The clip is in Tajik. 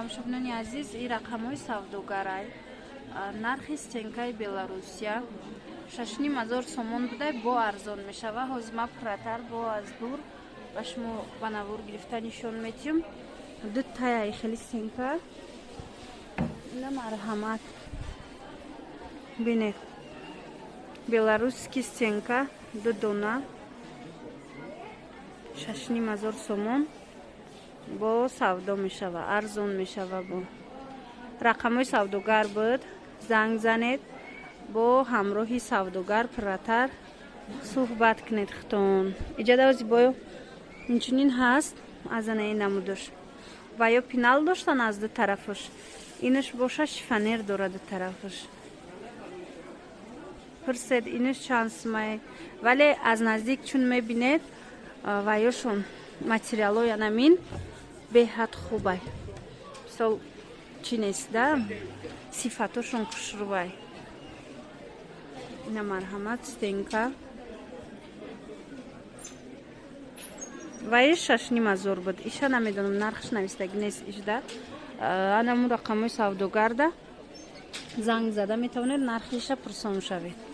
Тамошобинони азиз, ин рақамҳои савдогарай. Нархи стенкаи Беларусия 6500 сомон буда, бо арзон мешава. Ҳозир ма пурратар бо аз дур ба шумо ба навор гирифта нишон метиҳам. Ду таяи хели стенка. Ина, марҳамат, бинед, беларусский стенка, ду дона, 6500 сомон, бо савдо мешава, арзон мешава. Бо рақамҳои савдогар буд, занг занед, бо ҳамроҳи савдогар пурратар суҳбат кунед худтон. Иҷадавози бо инчунин ҳаст, аз анаи намудош ва ё пенал доштан аз ду тарафаш, инаш боша шифоньер дорад ду тарафаш. Пурсед, инаш чанд сумае, вале аз наздик чун мебинед, ва ёшон материалҳои анамин беҳад хубай, мисол, чӣ нест да, сифатошон хушрӯвай. Ина, марҳамат, стенка ва иш 6500 буд. Иша намедонам, нархш навистагӣ нест ишда. Анамун рақамҳои савдогарда занг зада метавонед, нархи иша пурсон шавед.